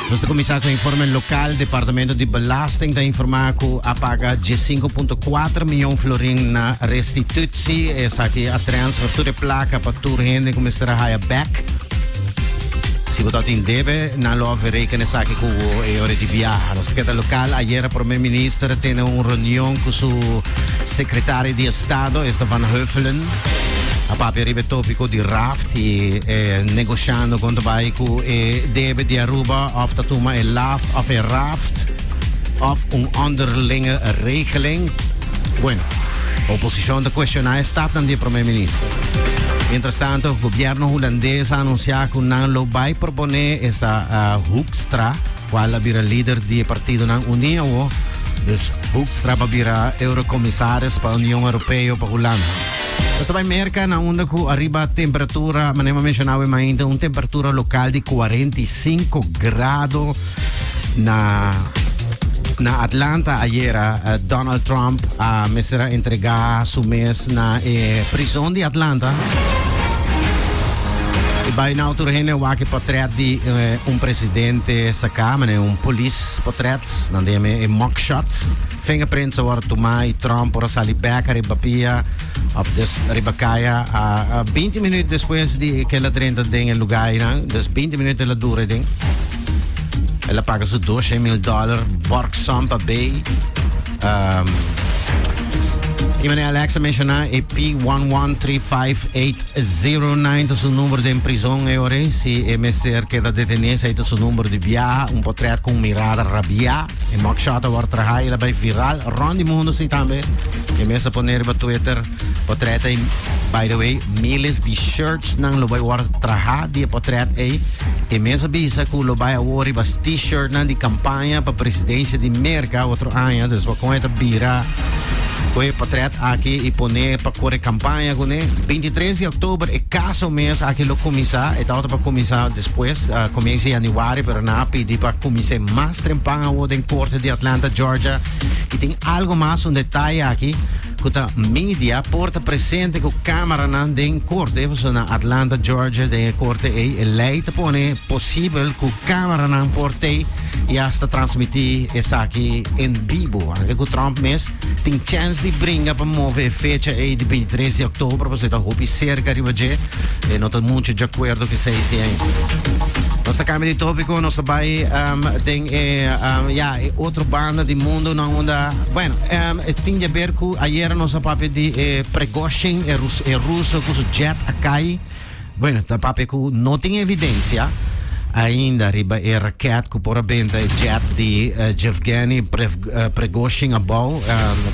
Nos ta kuminsá ku informe lokal. Departamento di Belasting ta informá ku a paga 15.4 mion florin na restitutie. Esaki a transfer tur e plaka pa tur hende ku mester a haya bek. Si bo tin debe, nan lo afreken esaki ku e ora di biaha. Nos ta keda lokal. Ayera Prome Minister a tene un reunion ku su sekretario di Estado, esta Van Huffelen. A papia riba e tópiko di raft i eh, negoshando kon ta bai ku e debe di Aruba of ta tuma e laft of e raft of un onderlinge regeling. Bueno, oposishon ta kuestioná e stapnan di e prome minister. Mientras tanto, gobierno hulandes a anunsiá ku nan lo bai proponé esta Hoekstra, kual a bira lider di e partidonan Uní awo. Dus Hoekstra pa bira eurocomisaris pa Union Europeo pa Hulanda. Nos ta bai Merka na unda ku ariba temperatura, manera mi a menshoná awe mainta, un temperatura lokal di 45 grado na na Atlanta ayera. Donald Trump a mester a entregá su mes na e prison di Atlanta. I bai na tur hende wak e portret di un presidente saká, manera un polis portret, nan ta yama e mugshot. Fingerprints a wòrdu tumá i Trump por a sali bèk ariba pia òf des riba kaya a 20 minüt despues di ke el a drenta den e lugá einan. Dus 20 minüt el a dura den. El a paga su 200 mil dòler borgsom pa bay. I meneer Alex a menshoná e P1135809 ta su number den prison e ora. Si e mester keda detené, esei ta su number di biaha. Un portret ku un mirada rabiá. E mugshot a wòrdu trahá i el a bai viral rònt di mundu si tambe. E mes a pone riba Twitter portret ei. By the way, miles di shirts nan lo bai wòrdu trahá di e portret ei. E mes a bisa ku lo bai awor riba t-shirt nan di kampaña pa presidensia di Merka otro aña. Dus wak kon e ta bira ku e portret aki i pone pa kore kampaña kuné. 23 di òktober e kaso mes aki lo kuminsá. E tabata pa kuminsá despues, komienso di yanüari, pero nan a pidi pa kumins'é mas trempan awor den korte di Atlanta, Georgia. I tin algo mas, un detaye aki, ku ta media por ta presente ku kameranan den korte, pasobra na Atlanta, Georgia, den e korte ei, e lei ta pone posibel ku kameranan por tei i hasta transmití esaki en bibo. Anke ku Trump mes tin chèns di bringa pa move e fecha ei di 23 di òktober, pasobra e ta hopi serka riba dje. E no ta mucho di akuerdo ku esei si ei. Nos ta kambia di tópiko, nos ta bai den e, ya, e otro banda di mundo na unda, bueno, e tin di aber ku ayera nos a papia di e Prigozhin, e rus, e ruso ku su jet a kai. Bueno, ta papia ku no tin evidensia ainda riba e raket ku por a benta e jet di Yevgeny Prigozhin abou.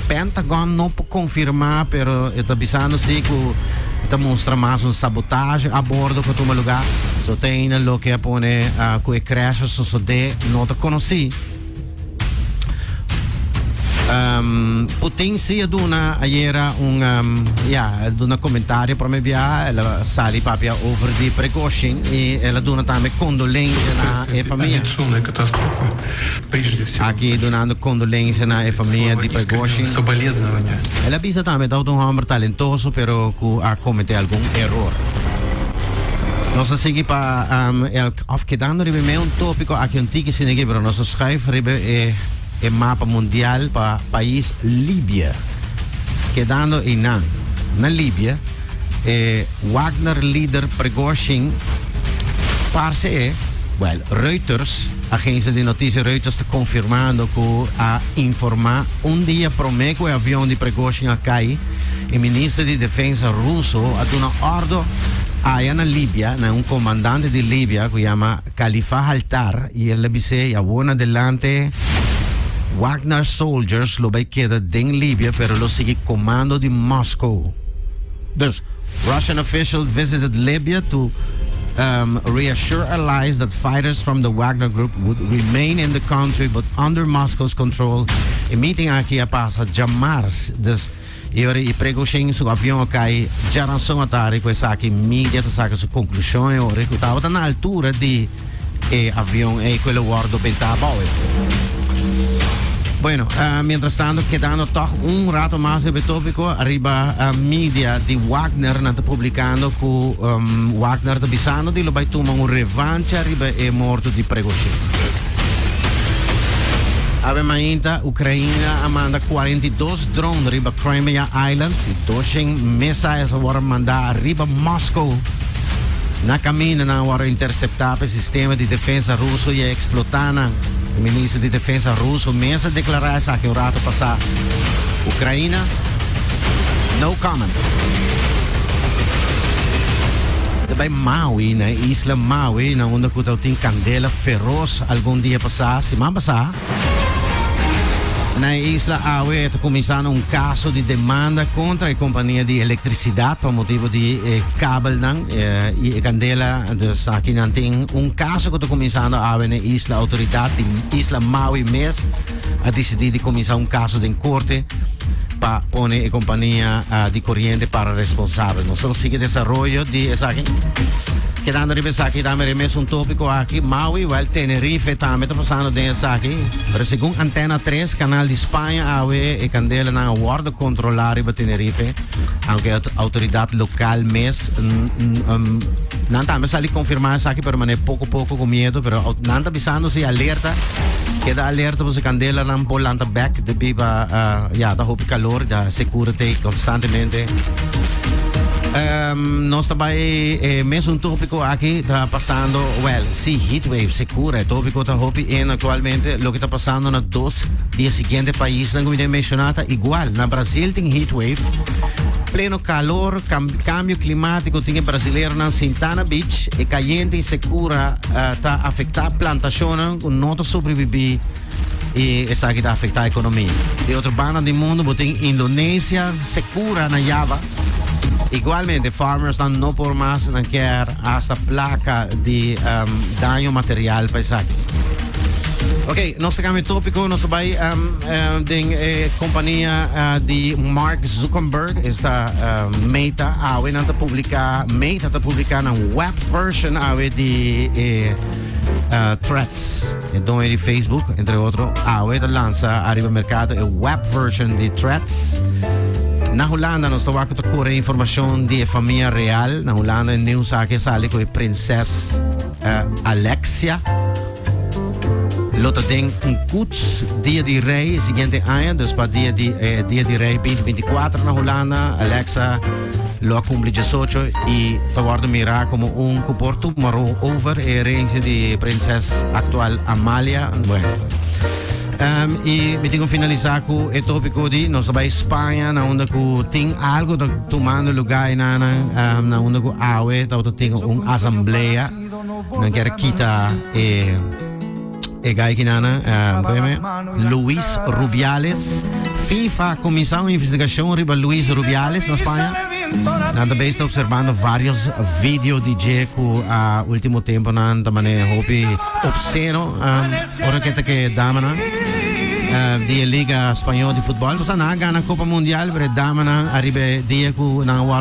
Pentagon no por konfirmá, pero e ta bisando si ku e ta mustra mas un sabotahe a bordo ku a tuma lugá. So te ainda loke a pone ku e crash a sosodé no ta konosí. Putin sí a duna ayera un, ya, el duna comentario prome biaha, el a sali papia over di Prigozhin y el a duna tambe condolencia na e famia. Aki dunando condolencia na e famia di Prigozhin. El a bisa tambe ta un homber talentoso pero cu a comete algun error. Nos a sigui pa, of kedando riba e meun topico aki un tiki sinigi, pero nos a schuif riba e e mapa mundial pa pais Libia. Kedando einan, na Libia, e Wagner lider Prigozhin parse e, well, Reuters, agencia di noticia Reuters ta confirmando cu a informa un dia prome cu e avion di Prigozhin a cay, e minister di defensa ruso a duna ordo aya na Libia, na un comandante di Libia cu yama Khalifa Haftar, y el a bis'é, y awor na adelante Wagner soldiers lo bay keda den Libia pero lo sigui comando di Moscow. Dus, Russian officials visited Libya to reassure allies that fighters from the Wagner Group would remain in the country but under Moscow's control. E meeting aki a pasa djamars, dus e ora e Prigozhin su avion a kai djaranson atari ku esaki media ta saka su konklushon e ora ku tabata na altura di e avion ei ku el a wòrdu bentá abou. Bueno, mientras tanto, kedando toch un rato mas riba e topico, ariba media di Wagner nan ta publicando cu Wagner ta bisando di lo bay tuma un revancha riba e morto di Prigozhin. Awe mainta, Ucraina a manda 42 drone riba Crimea Island y 200 missiles a worde manda riba Moscow. Na camina nan a worde intercepta pa e sistema di defensa ruso y a explota nan. E minister di defensa ruso mes a declara esaki un rato pasa. Ucraina, no comment. Ta bay Maui, na e isla Maui, na unda cu tabatin candela feroz algun dia pasa, siman pasa. Na e isla awe ta cuminsando un caso di demanda contra e compania di electricidad pa motibo di e kabelnan y e candela. Dus aki nan tin un caso cu ta cuminsando awe na e isla. Autoridad di isla Maui mes a dicidi di cuminsa un caso den corte pa pone e compania di coriente para responsabel. Nos lo sigui desaroyo di esaki. Kedando riba esaki tambe e mesun topico aki, Maui, wel Tenerife tambe ta pasando den esaki. Pero segun Antena 3, canal di Spaña awe e candelanan a wordo controla riba Tenerife, aunke autoridad local mes nan tambe sali confirma esaki, pero mane poco poco cu miedo, pero nan ta bisando si alerta, keda alerta pasobra candelanan por lanta bek debi pa ya ta hopi calor, ya secura te constantemente. Nos ta bai e mesun tópiko aki ta pasando, well, sí, heat wave, sekura, e tópiko ta hopi in aktualmente. Loke ta pasando na dos di e siguiente paisnan ku mi ta menshoná ta igual. Na Brasil tin heat wave, pleno kalor, kambio klimátiko tin e brasileronan sintá na beach, e kayente i sekura ta afektá plantashonnan ku no ta sobrebibí. I esaki ta afektá ekonomia. Di otro banda di mundu bo tin Indonesia, sekura na Java. Igualmente farmersnan no por mas, nan kier hasta plaka di daño material pa esaki. Ok, nos ta cambia tópico, nos ta bai den e kompania di Mark Zuckerberg, esta Meta, awe nan ta publica, Meta ta publica nan web version awe di e Threads. E doño di Facebook, entre otro, awe ta lansa ariba mercado e web version di Threads. Na Hulanda nos ta wak ta kore informacion di e famia real. Na Hulanda e nieuws aki a sali ku e prinses Alexia lo ta den un koets dia di rey e siguiente aña. Dus pa dia di dia di rey 2024 na Hulanda, Alexa lo a cumpli 18 y ta wordo mira como un cu por tuma over e herencia di prinses actual Amalia. Bueno. Y mi tin cu finalisa cu e topico di nos ta bay Spaña na unda cu tin algo ta tumando lugar enanan, na unda cu awe ta tin un asamblea. Nan kier kita e e guy kinana, Luis Rubiales. FIFA a cuminsa un investigacion riba Luis Rubiales na Spaña. Nan ta bezig observando varios video di dje cu a ultimo tempo nan ta mane hopi obsceno, ora ke ta ke damanan di e liga spañol di futbol. Pasobra nan a gana Copa Mundial, pero e damanan ariba e dia cu nan a wòrdu.